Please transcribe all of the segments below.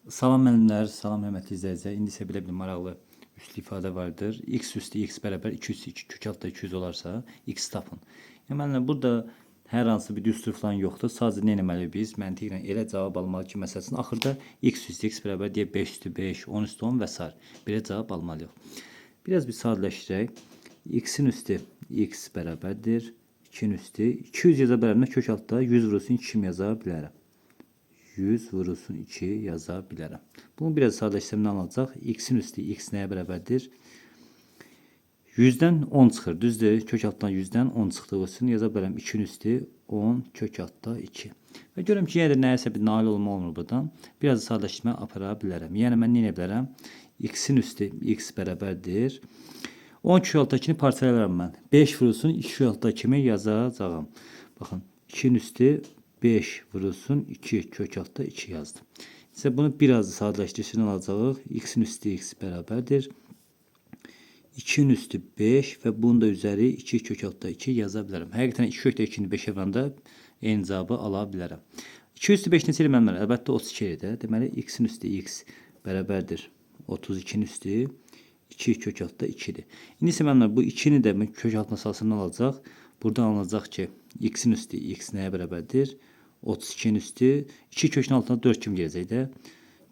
Salam müəllimlər, salam hörmətli izləyicilər. İndi isə belə bir maraqlı üslü ifadə vardır. X üstü x bərabər 2 üstü 2 kök altda 200 olarsa, x tapın. Yəni müəllimlər, burada hər hansı bir düstur falan yoxdur. Sadəcə nə etməliyik biz? Məntiqlə elə cavab almalı ki, məsəl üçün axırda x üstü x bərabər deyə 5 üstü 5, 10 üstü 10 və sair. Belə cavab almalıyıq. Biraz bir sadələşdirək. X-in üstü x bərabərdir. 2-nin üstü 200 yaza bilərəm. Kök altda 100 vurulsun 2 kimi yaza bilərəm. 100 vurulsun 2 yaza bilərəm. Bunu biraz sadələşdirsəm nə alacaq? X-in üstü x nəyə bərabərdir? 100-dən 10 çıxır. Düzdür? Kök altdan 100-dən 10 çıxdığı üçün yaza bilərəm 2-nin üstü 10 kök altda 2. Və görürəm ki, yenə də nəyəsə bir nail olma olmur buradan. Biraz sadələşdirmə apara bilərəm. Yəni mən nə edə bilərəm? X-in üstü x bərabərdir. 10 kök altda 2-ni parçalayıram mən. 5 vurulsun 2 kök altda 2-mi yazacağam. Baxın, 2-nin üstü 5 vurulsun 2 kök altda 2 yazdım. İsə bunu biraz sadələşdirsin alacağıq. X-in üstü x bərabərdir. 2-nin üstü 5 və bunun da üzəri 2 kök altda 2 yaza bilərəm. Həqiqətən 2 kök 2-ni 5-ə vuranda eyni cavabı ala bilərəm. 2 üstü 5 neçə eləyir müəllimlər? Əlbəttə 32 eləyir. Deməli x-in üstü x bərabərdir. 32-nin üstü 2 kök altda 2-dir. İndi isə müəllimlər bu 2-ni də mən kök altına salsam nə olacaq? Buradan alınacaq ki, x-in üstü x nəyə bərabərdir? 32-nin üstü 2 kökün altına 4 kimi gələcək də.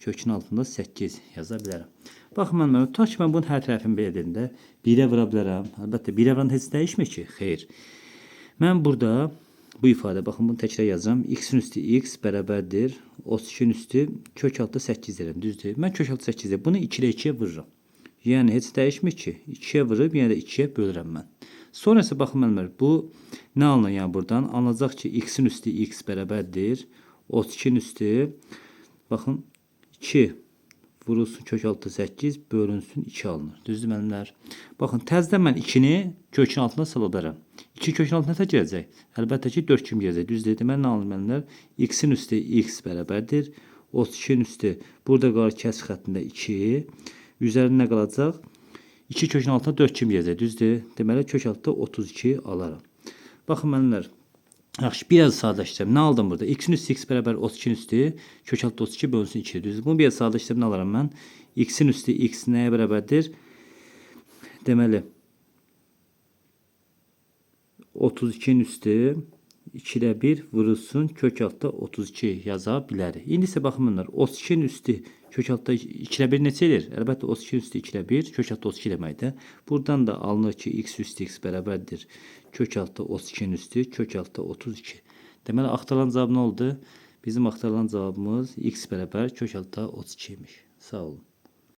Kökün altında 8 yaza bilərəm. Baxın müəllimlər, tutaq ki, mən bunun hər tərəfini belə dedim də 1-ə vura bilərəm. Əlbəttə 1-ə vuranda heç dəyişmir ki. Xeyr. Mən burada bu ifadə, baxın bunu təkrar yazıram. X-in üstü x bərabərdir. 32-nin üstü kök altda 8 deyirəm, düzdür? Mən kök altda 8 deyirəm. Bunu 2 ilə 2-yə vururam. Yəni heç dəyişmir ki. 2-yə vurub yenə də 2-yə bölürəm mən. Sonra isə baxın müəllimlər, bu nə alınır yəni buradan? Alınacaq ki, x-in üstü x bərabərdir. 32-nin üstü baxın 2 vurulsun kök altda 8 bölünsün 2 alınır. Düzdür müəllimlər? Baxın, təzədən mən 2-ni kökün altına sala bilərəm. 2 kökün altına nə gələcək? Əlbəttə ki, 4 kimi gələcək. Düzdür? Deməli nə alınır müəllimlər? X-in üstü x bərabərdir. 32-nin üstü burada qalır kəs xəttində 2. Üzərində nə qalacaq? 2 kökün altına 4 kimi gələcək. Düzdür? Deməli kök altda 32 alaram. Baxın müəllimlər, yaxşı, biraz sadələşdirəm. Nə aldım burada? X-in üstü x bərabər 32-nin üstü kök altda 32 bölünsün 2. Düzdür? Bunu biraz sadələşdirəm. Nə alaram mən? X-in üstü x nəyə bərabərdir? Deməli 32-nin üstü 2-də 1 vurulsun kök altda 32 yaza bilərik. İndi isə baxın bunlar 32-nin üstü kök altda 2-də 1 neçə edir? Əlbəttə 32-nin üstü 2-də 1 kök altda 32 deməkdir. Buradan da alınır ki, x üstü x bərabərdir. Kök altda 32-nin üstü kök altda 32. Deməli axtarılan cavab nə oldu? Bizim axtarılan cavabımız x bərabər kök altda 32 imiş. Sağ olun.